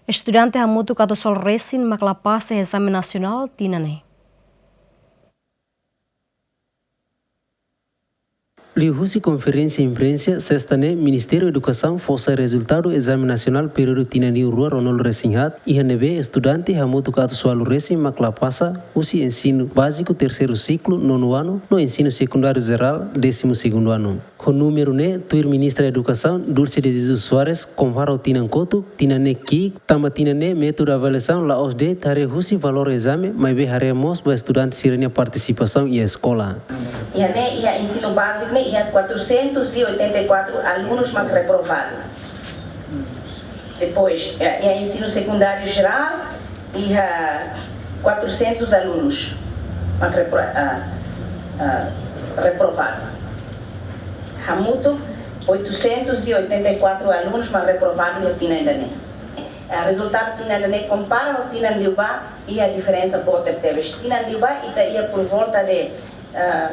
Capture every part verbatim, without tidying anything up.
Estudante hamutuk atus ualu resin mak la pasa ezame nasionál tinan ne'e. Liuhusi konferénsia imprensa sesta ne'e, Ministériu Edukasaun fó sai rezultadu ezame nasionál períodu tinan rihun rua ruanulu resin haat, iha ne'ebé estudante hamutuk atus ualu resin mak la pasa husi ensinu báziku terseiru siklu, nonu anu, no ensinu sekundáriu jerál, désimu segundu anu. Ho númeru ne'e, tuir Ministra Edukasaun, Dulce de Jesus Soares, kompara ho tinan kotuk, tinan ne'e ki'ik, tanba tinan ne'e métodu avaliasaun la'ós de'it haree husi valór ezame, maibé haree mós ba estudante sira-nia partisipasaun iha eskola. Iha ne'e, iha ensinu báziku ne'e, iha quatrocentos e oitenta e quatro alunus mak reprovadu. Depois, iha, iha ensinu sekundáriu jerál, iha quatrocentos alunus mak repro-, ah, ah, reprovadu. Hamutuk oitocentos e oitenta e quatro alunus mak reprovadu iha tinan ida-ne'e. Ah, rezultadu tinan ida-ne'e kompara ho tinan liubá, iha diferensa boot tebes. Tinan liubá ita iha por volta de, ah,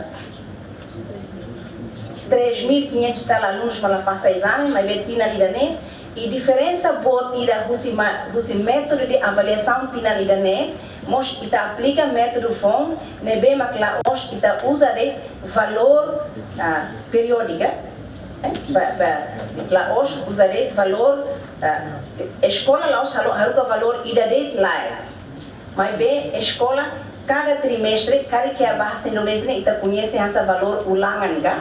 três mil e quinhentos tal alunus mak la pasa ezame, maibé tinan ida-ne'e, i diferensa boot ida husi ma-, husi métodu de avaliasaun tinan ida-ne'e, mós ita aplika métodu foun, ne'ebé mak la'ós ita uza de'it valór, ah, periódika, eh, ba, ba, la'ós uza de'it valór, ah, eskola la'ós halo, haruka valór ida de'it lae. Maibé eskola, kada trimestre, karik iha bahasa Indonézia ne'e ita koñese hanesan valór ulangan ka?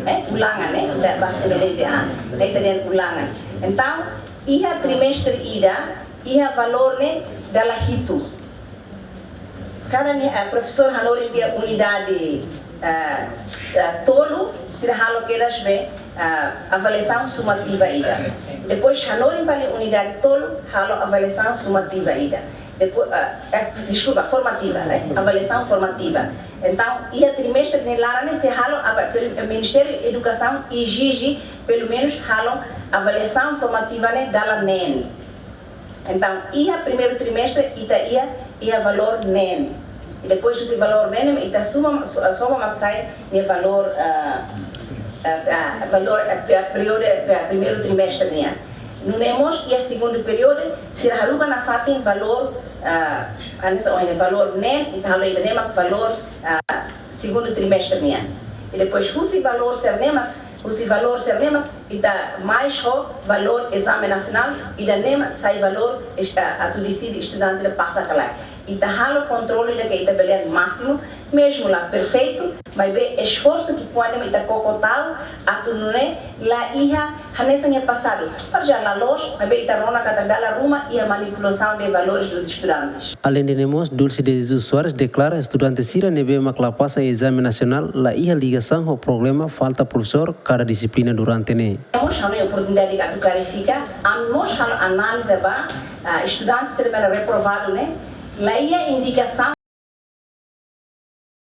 Eh, ulangan, eh, da bahasa Indonézia, ah, da italian ulangan. Entaun, iha trimestre ida, iha valór ne'e dala hitu. Kada ne'e, eh, profesór hanorin tiha unidade, eh, eh, tolu, sira halo kedas be, eh, avaliasaun sumativa ida. Depois hanorin fali unidade tolu, halo avaliasaun sumativa ida. Depois, ah, eh, deskulpa, formativa, né? Avaliasaun formativa. Entaun, iha trimestre ne'e laran ne'e sei halo, ava-, pel-, Ministériu Edukasaun ezije, pelumenus, halo avaliasaun formativa ne'e dala neen. Entaun, iha primeiru trimestre, ita iha, iha valór neen. I depois husi valór neen, ita suma, so-, soma mak sai nia valór, ah, ah, ah, valór, ah, pe-, períodu, pe-, primeiru trimestre nian. Nune'e mós iha segundu períodu, sira haruka nafatin valór, ah, hanesan ohin ne'e valór neen, ita halo ida-ne'e mak valór, ah, segundu trimestre nian. I depois husi valór sira-ne'e mak, husi valór sira-ne'e mak, ita mais ho valór ezame nasionál, ida-ne'e mak sai valór es-, ah, atu deside estudante ida pasa ka lae. Ita halo kontrolu ida ke ita bele másimu, mezmu la perfeitu, maibé esforsu ki'ikoan ne'e mak ita koko tau, atu nune'e la iha hanesan iha pasadu. Para já la loos, maibé ita rona katak dala ruma iha manipulasaun de valores dos estudantes. Aleinde ne'e mós, Dulce de Jesus Soares deklara estudante sira ne'ebé mak la pasa ezame nasionál la iha ligasaun ho problema falta profesór kada dixiplina durante ne'e. Mós ha'u-nia oportunidade atu klarifika, ami mós halo análize ba, ah, estudante sira ne'ebé reprovadu ne'e, la iha indikasaun